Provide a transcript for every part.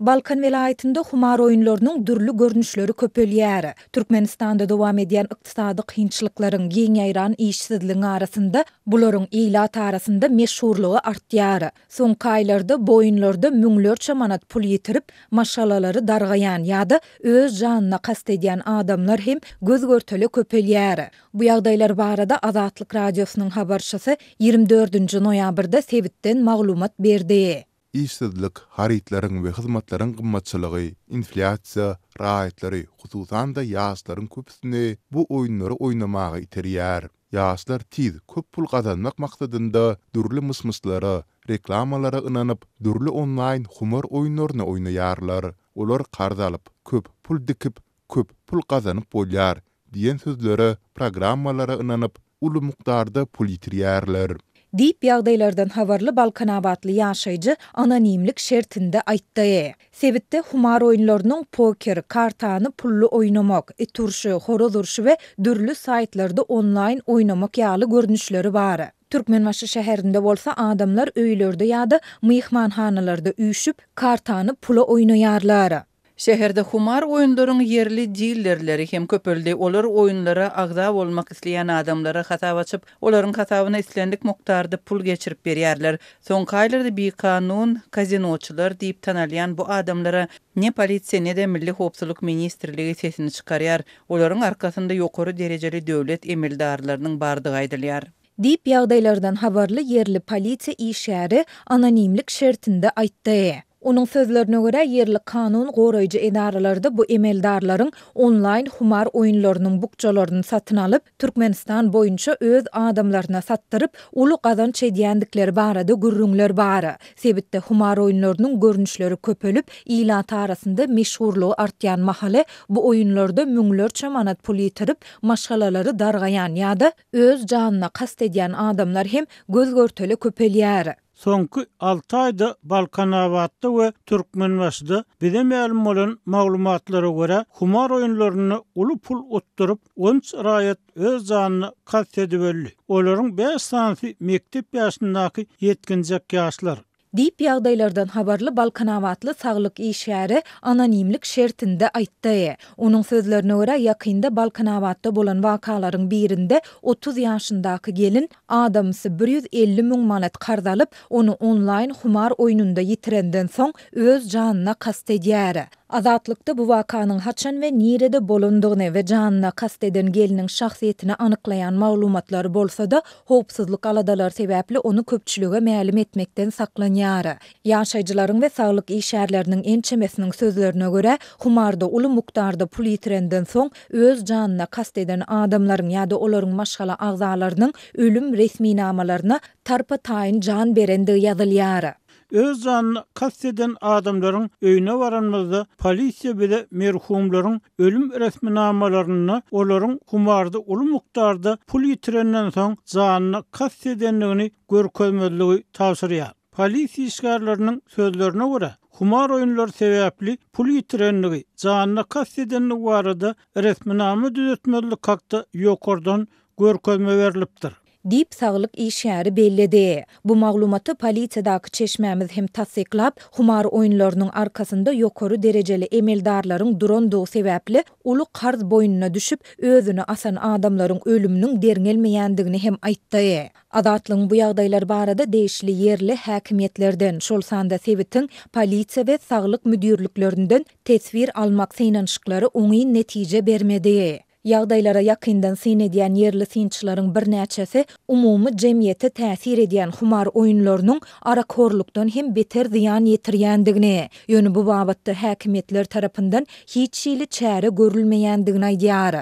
Balkan welaýatynda humar oýunlarynyň dürli görnüşleri köpelýär. Türkmenistanda dowam edýän ykdysady kynçylyklaryň, giň ýaýran işsizligiň arasynda bularyň ilat arasynda meşhurlygy artýar. Soňky aýlarda bu oýunlarda müňlerçe manat pul ýitirip, maşgalalary dargaýan ýa-da öz janyna kast edýän adamlar hem göz-görtele köpelýär. Bu ýagdaýlar barada Azatlyk Radiosynyň habarçysy 24-nji noýabrda sebitden maglumat berdi. Işsizlik, harytlaryň we hyzmatlaryň gymmatçylygy, inflýasiýa raýatlary, hususan-da ýaşlaryň köpüsini bu oýunlary oýnamaga iterýär. Ýaşlar tiz, köp pul gazanmak maksadynda dürli myş-myşlara, reklamalara ynanyp, dürli onlaýn humar oýunlaryny oýnaýarlar. Olar karz alyp, köp pul dikip, köp pul gazanyp bolýar diýen sözlere, programmalara ynanyp, uly mukdarda pul ýitirýärler. Diýip, ýagdaýlardan habarly balkanabatly ýaşaýjy anonimlik şertinde aýtdy. Sebitde humar oýunlarynyň poker, kartany pully oýnamak, it urşy, horaz urşy we dürli saýtlarda onlaýn oýnamak ýaly görnüşleri bar. Türkmenbaşy şäherinde bolsa adamlar öýlerde ýa-da myhmanhanalarda üýşüp, kartany pula oýnaýarlar. Şäherde humar oýunlaryň ýerli dillerleri hem köpeldi. Olar oýunlara agza bolmak isleýän adamlara hasap açyp, olaryň hasabyna islendik mukdarda pul geçirip berýärler. Soňky aýlarda bikanun kazinoçylar diýip tanalýan bu adamlara ne polisiýa, ne-de Milli howpsuzlyk ministrligi sesini çykarýar. Olaryň arkasynda ýokary derejeli döwlet emeldarlarynyň bardygy aýdylýar. Diýip, ýagdaýlardan habarly ýerli polisiýa işgäri anonimlik şertinde aýtdy. Onuň sözlerine görä, ýerli kanun goraýjy edaralarda bu emeldarlaryň onlaýn humar oýunlarynyň bukjalaryny satyn alyp, Türkmenistan boýunça öz adamlaryna satdyryp, uly gazanç edýändikleri barada gürrüňler bar. Sebitde humar oýunlarynyň görnüşleri köpelip, ilat arasynda meşhurlygy artýan mahaly, bu oýunlarda müňlerçe manat pul ýitirip, maşgalalary dargaýan ýa-da Öz janyna kast edýän adamlar hem göz-görtele köpelýär. Soňky alty aýda Balkanabatda we Türkmenbaşyda bize mälim bolan maglumatlara görä, humar oýunlarynda uly pul utduryp, on üç raýat öz janyna kast edip öldi. Olaryň bäş sanysy mekdep ýaşyndaky ýetginjek ýaşlar. Diýip, ýagdaýlardan habarly balkanabatly saglyk işgäri anonimlik şertinde aýtdy. Onuň sözlerine görä, ýakynda Balkanabatda bolan wakalaryň birinde 30 ýaşyndaky gelin adamsy 150 müň manat karz alyp, ony onlaýn humar oýnunda ýitirenden soň, öz janyna kast edýär. Azatlykda bu wakanyň haçan we nirede bolandygyny we janyna kast eden gelniň şahsyýetini anyklaýan maglumatlar bolsa-da, howpsuzlyk aladalary sebäpli ony köpçülige mälim etmekden saklanýar. Ýaşaýjylaryň we saglyk işgärleriniň ençemesiniň sözlerine görä, humarda uly mukdarda pul ýitirenden soň öz janyna kast eden adamlaryň ýa-da olaryň maşgala agzalarynyň ölüm resminamalaryna tarpa-taýyn jan berendigi ýazylýar. Öz janyna kast eden adamlaryň öýüne baranymyzda, polisiýa bize merhumlaryň ölüm resminamalarynda olaryň humarda uly mukdarda pul ýitirenden soň janyna kast edendigini görkezmezligi tabşyrýar. Polisiýa işgärleriniň sözlerine görä, humar oýunlary sebäpli pul ýitirendigi, janyna kast edendigi barada resminama düzetmezlik hakda ýokardan görkezme berlipdir. Diýip, saglyk işgäri belledi. Bu maglumaty polisiýadaky çeşmämiz hem tassyklap, humar oýunlarynyň arkasynda ýokary derejeli emeldarlaryň durandygy sebäpli uly karz boýnuna düşüp, özüni asan adamlaryň ölüminiň derňelmeýändigini hem aýtdy. Azatlygyň bu ýagdaýlar barada degişli ýerli häkimiýetlerden, şol sanda sebitiň polisiýa we saglyk müdirliklerinden teswir almak synanyşyklary oňyn netije bermedi. Ýagdaýlara ýakyndan syn edýän ýerli synçylaryň birnäçesi umumy jemgyýete täsir edýän humar oýunlarynyň arakhorlukdan hem beter zyýan ýetirýändigini, ýöne bu babatda häkimiýetler tarapyndan hiç hili çäre görülmeýändigini aýdýar.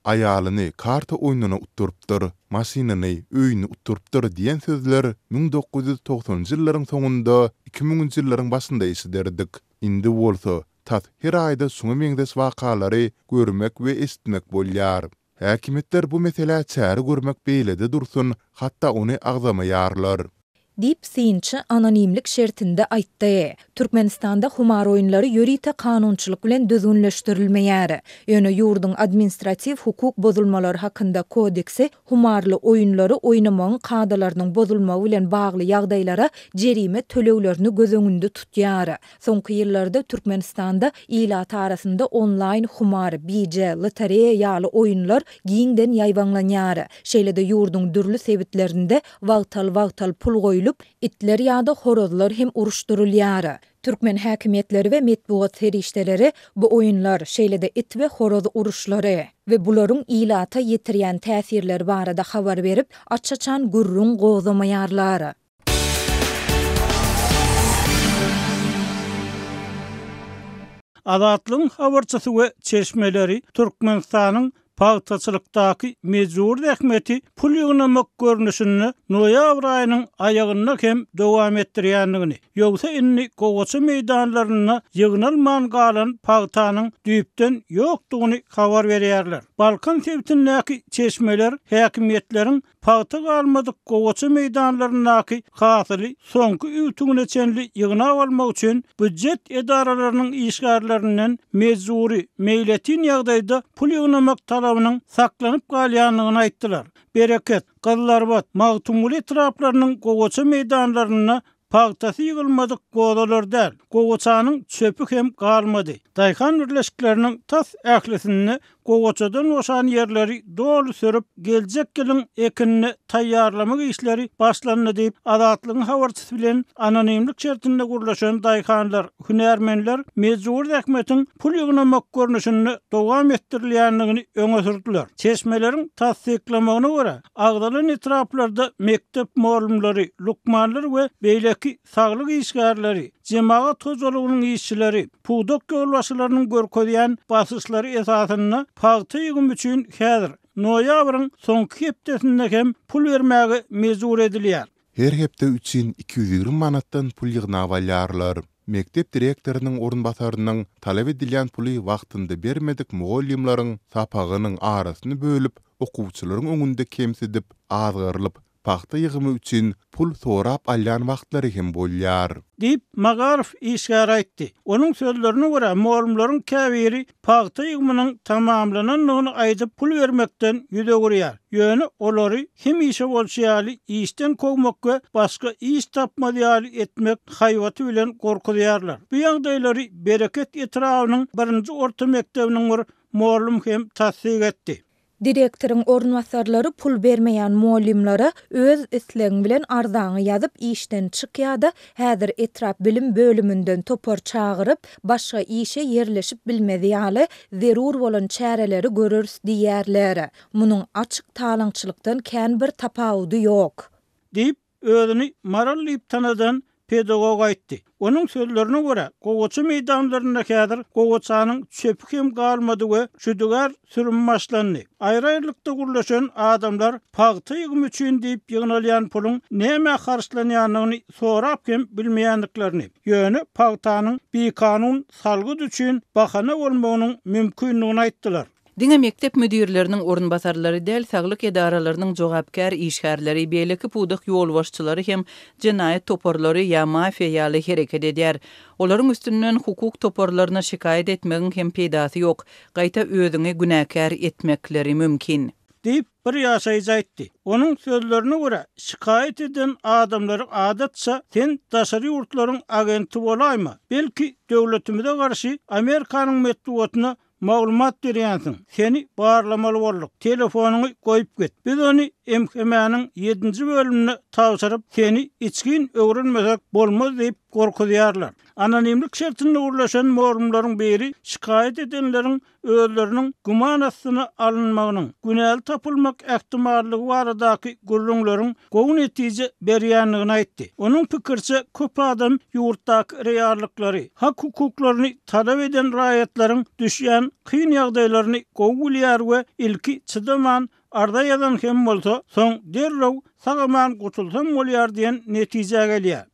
Aýalyny karta oýnuna utdurypdyr, maşynyny, öýüni utdurypdyr diýen sözler 1990-njy ýyllaryň soňunda, iki müňünji ýyllaryň başynda eşiderdik. Indi bolsa, tas her aýda şuňa meňzeş wakalary görmek we eşitmek bolýar. Häkimiýetler bu meselä çäre görmek beýlede dursun, hatda ony agzamaýarlar. Diýip, synçy anonimlik şertinde aýtdy. Türkmenistanda humar oýunlary ýörite kanunçylyk bilen düzgünleşdirilmeýär. Ýöne ýurduň Administratiw hukuk bozulmalary hakynda kodeksi humarly oýunlary oýnamagyň kadalarynyň bozulmagy bilen bagly ýagdaýlara jerime töleglerini göz öňünde tutýar. Soňky ýyllarda Türkmenistanda ilat arasynda onlaýn humar, bije, lotereýa ýaly oýunlar giňden ýaýbaňlanýar. Şeýle-de ýurduň dürli sebitlerinde wagtal-wagtal pul goýlup, itler ýa-da horazlar hem uruşdyrylýar. Türkmen häkimiýetleri we metbugat serişdeleri bu oýunlar, şeýle-de it we horaz uruşlary we bularyň ilata ýetirýän täsirleri barada habar berip, aç-açan gürrüň gozgamaýarlar. Azatlygyň habarçysy we çeşmeleri Türkmenistanyň pagtaçylykdaky mejbury zähmeti pul ýygnamak görnüşinde noýabr aýynyň aýagynda hem dowam etdirýändigini, ýogsa indi gowaça meýdanlarynda ýygnalman galan pagtanyň düýpden ýokdugyny habar berýärler. Balkan sebitindäki çeşmeler häkimiýetleriň Pagta galmadyk gowaça meýdanlaryndaky hasyly soňky üwtügine çenli ýygnap almak üçin býujet edaralarynyň işgärlerinden mejbury, meýletin ýagdaýda pul ýygnamak talabynyň saklanyp galýandygyny aýtdylar. Bereket, Gyzylarbat, Magtymguly etraplarynyň gowaça meýdanlarynda Pagtasy ýygylmadyk gozalar däl, gowaçanyň çöpi hem galmady. Daýhan birleşikleriniň tas ählisinde gowaçadan boşan ýerleri doly sürüp, geljek ýylyň ekinine taýýarlamak işleri başlandy diýip, Azatlygyň habarçysy bilen anonimlik şertinde gürleşen daýhanlar, hünärmenler mejbury zähmetiň pul ýygnamak görnüşinde dowam etdirilýändigini öňe sürdüler. Çeşmeleriň tassyklamagyna görä, Agzalan etraplarda mekdep mugallymlary, lukmanlar we beýleki saglyk işgärleri, jemagat hojalygynyň işçileri, pudak ýolbaşçylarynyň görkezýän basyşlary esasynda pagta ýygymy üçin häzir, noýabryň soňky hepdesinde hem pul bermäge mejbur edilýär. Her hepde üçin 220 manatdan pul ýygnap alýarlar. Mekdep direktorynyň orunbasarynyň talap edilýän puly wagtynda bermedik mugallymlaryň sapagynyň arasyny bölüp, okuwçylaryň öňünde kemsidip, azgyrylyp, pagta ýygymy üçin pul sorap alýan wagtlary hem bolýar. Diýip, magaryf işgäri aýtdy. Onuň sözlerine görä, mugallymlaryň käbiri pagta ýygymynyň tamamlanandygyny aýdyp, pul bermekden ýüz öwürýär. Ýöne olary hemişe bolşy ýaly işden kowmak we başga iş tapmaz ýaly etmek haýbaty bilen gorkuzýarlar. Bu ýagdaýlary Bereket etrabynyň birinji orta mekdebiniň bir mugallym hem tassyk etdi. Direktoryň orunbasarlary pul bermeýän mugallymlara öz islegiň bilen arzaňy ýazyp işden çyk ýa-da häzir etrap bilim bölüminden topar çagyryp, başga işe ýerleşip bilmezi ýaly zerur bolan çäreleri göreris diýýärler. Munuň açyk talaňçylykdan kän bir tapawudy ýok. Diýip, Özüni Maral diýip tanadan pedagog aýtdy. Onuň sözlerine görä, gowaça meýdanlarynda häzir gowaçanyň çöpi hem galmady we şüdügär sürüm başlandy. Aýry-aýrylykda gürleşen adamlar pagta ýygymy üçin diýip ýygnalýan puluň nämä harçlanýandygyny sorap hem bilmeýändiklerini, ýöne pagtanyň bikanun salgyt üçin bahana bolmagynyň mümkindigini aýtdylar. Diňe mekdep müdirleriniň orunbasarlary däl, saglyk edaralarynyň jogapkär işgärleri, beýleki pudak ýolbaşçylary hem jenaýat toparlary ýa mafiýa ýaly hereket edýär. Olaryň üstünden hukuk toparlaryna şikaýat etmegiň hem peýdasy ýok, gaýta özüňi günäkär etmekleri mümkin. Diýip, bir ýaşaýjy aýtdy. Onuň sözlerine görä, şikaýat eden adamlary adatça sen daşary ýurtlaryň agenti bolaýma, belki döwletimize garşy Amerikanyň metbugatyna Maglumat berýänsiň. Seni barlamaly bolduk. Telefonyňy goýup git. Biz ony MHM-niň ýedinji bölümine tabşyryp, seni içgin öwrenmesek bolmaz diýip gorkuzýarlar. Anonimlik şertinde gürleşen mugallymlaryň biri şikaýat edenleriň özleriniň güman astyna alynmagynyň, günäli tapylmak ähtimallygy baradaky gürrüňleriň gowy netije berýändigini aýtdy. Onuň pikiriçe, köp adam ýurtdaky reallyklary, hak-hukuklaryny talap eden raýatlaryň düşýän kyn ýagdaýlaryny gowy bilýär we ilki çydaman arza ýazan hem bolsa, soň derrew sag-aman gutulsam bolýar diýen netijä gelýär.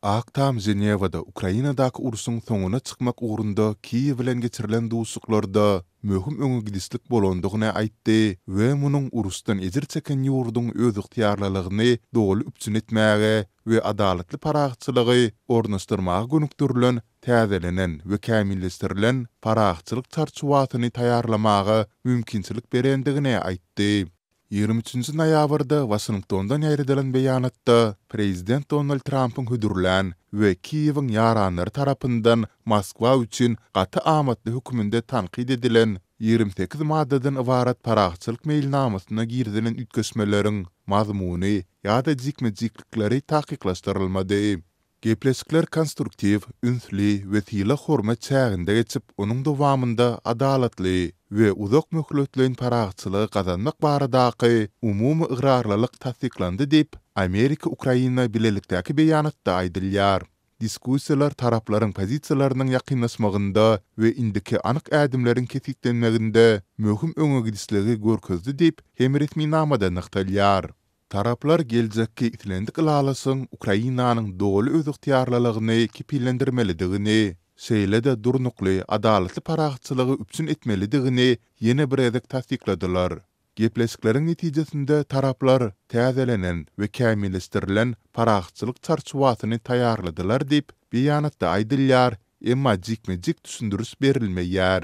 Ak Tam Ženewada Ukrainadaky urşuň soňuna çykmak ugrunda Kiýew bilen geçirilen duşuşyklarda möhüm öňe gidişlik bolandygyny aýtdy we munuň uruşdan ejir çeken ýurduň özygtyýarlylygyny doly üpjün etmäge we adalatly parahatçylygy ornaşdyrmaga gönükdirilen täzelenen we kämilleşdirilen parahatçylyk çarçuwasyny taýýarlamaga mümkinçilik berendigini aýtdy. 23 noýabrda Waşingtondan ýaýradylan beýanatda prezident Donald Trampyň hödürlän we Kiýewiň ýaranlary tarapyndan Moskwa üçin gaty amatly hökmünde tankyt edilen 28 maddadan ybarat parahatçylyk meýilnamasyna girizilen üýtgeşmeleriň mazmuny ýa-da jikme-jiklikleri takyklaşdyrylmady. Gepleşikler konstruktiw, ünsli we sylag-hormat çäginde geçip, onuň dowamynda adalatly we uzak möhletleýin parahatçylygy gazanmak baradaky umumy ygrarlylyk tassyklandy diýip, Amerika-Ukraina bilelikdäki beýanatda aýdylýar. Diskussiýalar taraplaryň pozisiýalarynyň ýakynlaşmagynda we indiki anyk ädimleriň kesgitlenmeginde möhüm öňegidişligi görkezdi diýip hem resminamada nygtalýar. Taraplar geljekki islendik ylalaşygyň Ukrainanyň doly özygtyýarlylygyny kepillendirmelidigini, şeýle-de durnukly, adalatly parahatçylygy üpjün etmelidigini ýene bir gezek tassykladylar. Gepleşikleriň netijesinde taraplar täzelenen we kämilleşdirilen parahatçylyk çarçuwasyny taýýarladylar diýip, beýanatda aýdylýar, emma jikme-jik düşündiriş berilmeýär.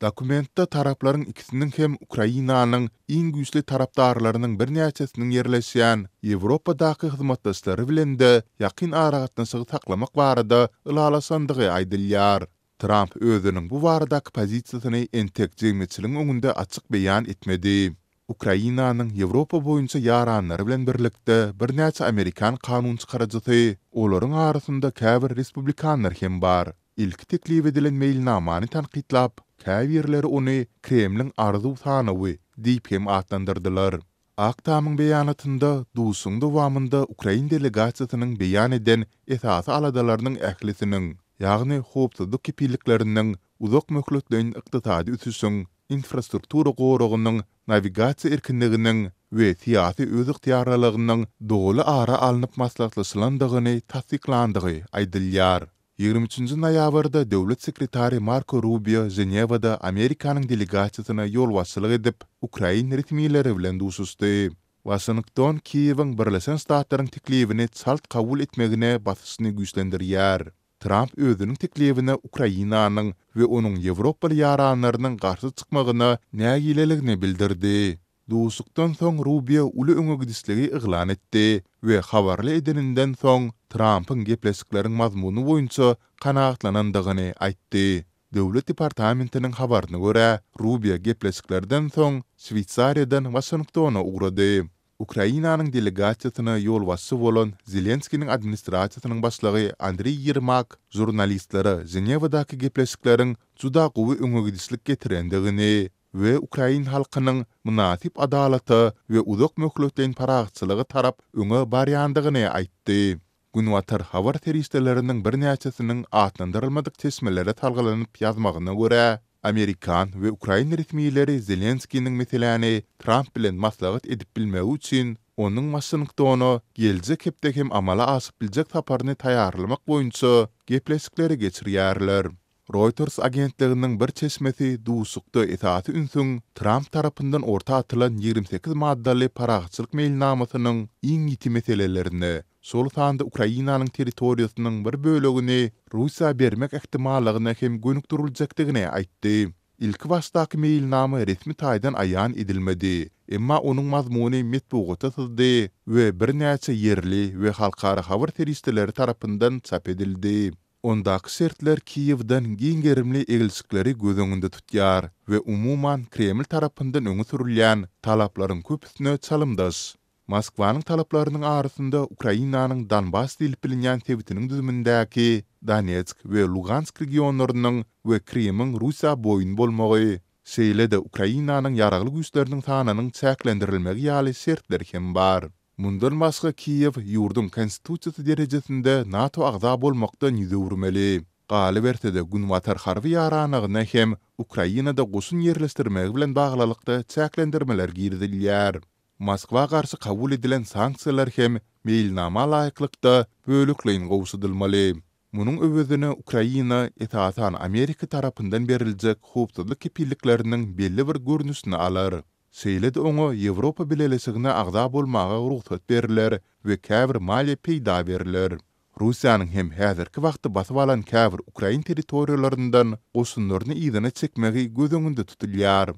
Dokumentde taraplaryň ikisiniň hem Ukrainanyň iň güýçli tarapdarlarynyň birnäçesiniň ýerleşýän Ýewropadaky hyzmatdaşlary bilen-de ýakyn aragatnaşygy saklamak barada ylalaşandygy aýdylýar. Tramp özüniň bu baradaky pozisiýasyny entek jemgyýetçiligiň öňünde açyk beýan etmedi. Ukrainanyň Ýewropa boýunça ýaranlary bilen birlikde birnäçe amerikan kanunçykaryjysy, olaryň arasynda käbir respublikanlar hem bar, Ilki teklip edilen meýilnamany tankytlap, käbirleri ony Kremliň arzuw sanawy diýip hem atlandyrdylar. Ak Tamyň beýanatynda duşuşygyň dowamynda ukrain delegasiýasynyň beýan eden esasy aladalarynyň ählisiniň, ýagny howpsuzlyk kepillikleriniň, uzak möhletleýin ykdysady ösüşiň, infrastruktura goragynyň, nawigasiýa erkinliginiň we syýasy özygtyýarlylygynyň doly ara alnyp maslahatlaşylandygyny tassyklandygy aýdylýar. 23 noýabrda döwlet sekretary Marko Rubio Ženewada Amerikanyň delegasiýasyna ýolbaşçylyk edip, ukrain resmileri bilen duşuşdy. Waşington Kiýewiň Birleşen Ştatlaryň teklibini çalt kabul etmegine basyşyny güýçlendirýär. Tramp özüniň teklibine Ukrainanyň we onuň ýewropaly ýaranlarynyň garşy çykmagyna nägileligini bildirdi. Duşuşykdan soň Rubio uly öňe gidişligi yglan etdi we habarly edeninden soň Trampyň gepleşikleriň mazmuny boýunça kanagatlanandygyny aýtdy. Döwlet departamentiniň habaryna görä, Rubio gepleşiklerden soň Şweýsariýadan Waşingtona ugrady. Ukrainanyň delegasiýasyna ýolbaşçy bolan Zelenskiniň administrasiýasynyň başlygy Andriý Ýermak žurnalistlere Ženewadaky gepleşikleriň juda gowy öňegidişlik getirendigini we ukrain halkynyň mynasyp adalata we uzak möhletleýin parahatçylyga tarap öňe barýandygyny aýtdy. Günbatar habar serişdeleriniň birnäçesiniň atlandyrylmadyk çeşmelere salgylanyp ýazmagyna görä, amerikan we ukrain resmileri Zelenskiniň meseläni Tramp bilen maslahat edip bilmegi üçin onuň Waşingtona geljek hepde hem amala aşyp biljek saparyny taýýarlamak boýunça gepleşikleri geçirýärler. Reuters agentliginiň bir çeşmesi duşuşykda esasy ünsüň Tramp tarapyndan orta atylan 28 maddaly parahatçylyk meýilnamasynyň iň ýiti meselelerine, şol sanda Ukrainanyň territoriýasynyň bir bölegini Russiýa bermek ähtimallygyna hem gönükdiriljekdigini aýtdy. Ilkibaşdaky meýilnama resmi taýdan aýan edilmedi, emma onuň mazmuny metbugata syzdy we birnäçe ýerli we halkara habar serişdeleri tarapyndan çap edildi. Ondaky şertler Kiýewden giň gerimli eglişikleri göz öňünde tutýar we umuman Kreml tarapyndan öňe sürülýän talaplaryň köpüsine çalymdaş. Moskwanyň talaplarynyň arasynda Ukrainanyň Donbass diýlip bilinýän sebitiniň düzümindäki Donetsk we Lugansk regionlarynyň we Krymyň Russiýa boýun bolmagy, şeýle-de Ukrainanyň ýaragly güýçleriniň sanynyň çäklendirilmegi ýaly şertler hem bar. Mundan başga Kiýew ýurduň konstitusiýasy derejesinde NATO agza bolmakdan ýüz öwürmeli. Galyberse-de Günbatar harby ýaranlygyna hem Ukrainada goşun ýerleşdirmegi bilen baglylykda çäklendirmeler girizilýär. Moskwa garşy kabul edilen sanksiýalar hem meýilnama laýyklykda bölekleýin gowşadylmaly. Munuň öwezine Ukraina esasan Amerika tarapyndan beriljek howpsuzlyk kepillikleriniň belli bir görnüşini alar. Şeýle-de oňa Ýewropa Bileleşigine agza bolmaga rugsat berler we käbir maliýe peýda berler. Russiýanyň hem häzirki wagtda basyp alan käbir ukrain territoriýalaryndan goşunlaryny yzyna çekmegi göz öňünde tutulýar.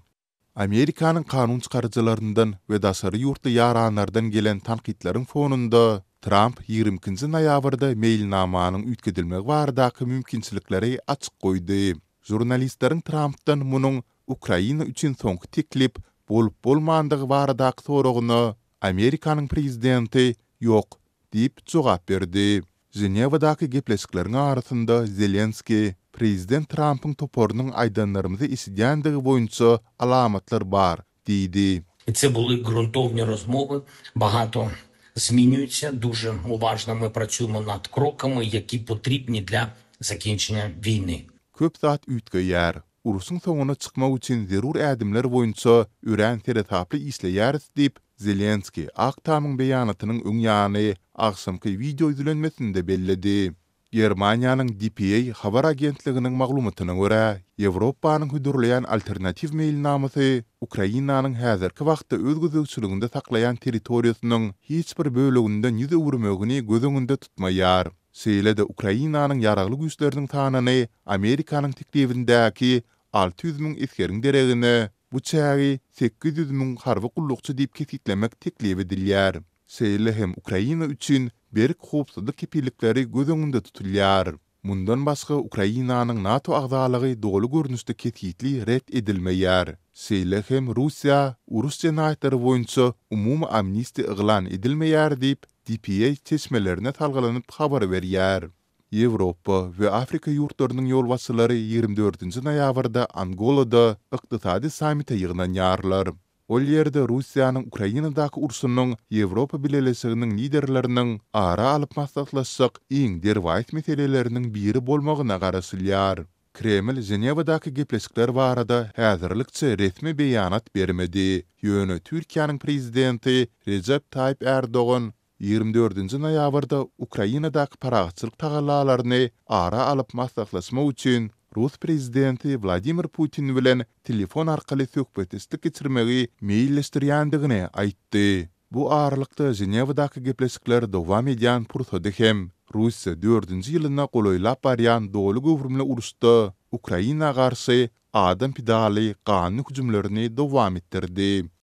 Amerikanyň kanun çykaryjylaryndan we daşary ýurtly ýaranlardan gelen tankytlaryň fonunda, Tramp 22-nji noýabrda meýilnamanyň üýtgedilmegi baradaky mümkinçilikleri açyk goýdy. Žurnalistleriň Trampdan munuň Ukraina üçin soňky teklip bolup-bolmandygy baradaky soragyna Amerikanyň prezidenti Ýok diýip jogap berdi. Ženewadaky gepleşikleriň arasynda Zelenskiý, Prezident Trampyň toparynyň aýdanlarymyzy eşidýändigi boýunça alamatlar bar diýdi. Це були ґрунтовні розмови. Багато змінюється. Дуже уважно ми працюємо над кроками, які потрібні для закінчення війни. Köp zat üýtgeýär. Urşuň soňuna çykmak üçin zerur ädimler boýunça örän seresaply işleýäris diýip, Zelenskiý Ak Tamyň beýanatynyň öň ýany agşamky wideoýüzlenmesinde belledi. Germaniýanyň dpa habar agentliginiň maglumatyna görä, Ýewropanyň hödürleýän alternatiw meýilnamasy Ukrainanyň häzirki wagtda öz gözegçiliginde saklaýan territoriýasynyň hiç bir böleginden ýüz öwürmegini göz öňünde tutmaýar. Şeýle-de Ukrainanyň ýaragly güýçleriniň sanyny Amerikanyň teklibindäki 600 müň esgeriň deregine bu çägi 800 müň harby gullukçy diýip kesgitlemek teklip edilýär. Şeýle hem Ukraina üçin berk howpsuzlyk kepillikleri göz öňünde tutulýar. Mundan başga Ukrainanyň NATO agzalygy doly görnüşde kesgitli ret edilmeýär. Şeýle hem Russiýa uruş jenaýatlary boýunça umumy amnistiýa yglan edilmeýär diýip, dpa çeşmelerine salgylanyp habar berýär. Ýewropa we Afrika ýurtlarynyň ýolbaşçylary 24-nji noýabrda Angolada ykdysady sammite ýygnanýarlar. Ol ýerde Russiýanyň Ukrainadaky urşunyň Ýewropa Bileleşiginiň liderleriniň ara alyp maslahatlaşjak iň derwaýys meseleleriniň biri bolmagyna garaşylýar. Kreml Ženewadaky gepleşikler barada häzirlikçe resmi beýanat bermedi, ýöne Türkiýäniň prezidenti Rejep Taýyp Ärdogan 24-nji noýabrda Ukrainadaky parahatçylyk tagallalaryny ara alyp maslahatlaşmak üçin rus prezidenti Wladimir Putin bilen telefon arkaly söhbetdeşlik geçirmegi meýilleşdirýändigini aýtdy. Bu aralykda Ženewadaky gepleşikler dowam edýän pursady hem Russiýa dördünji ýylyna golaýlap barýan doly göwrümli uruşda Ukraina garşy adam pidaly ganly hüjümlerini dowam etdirdi.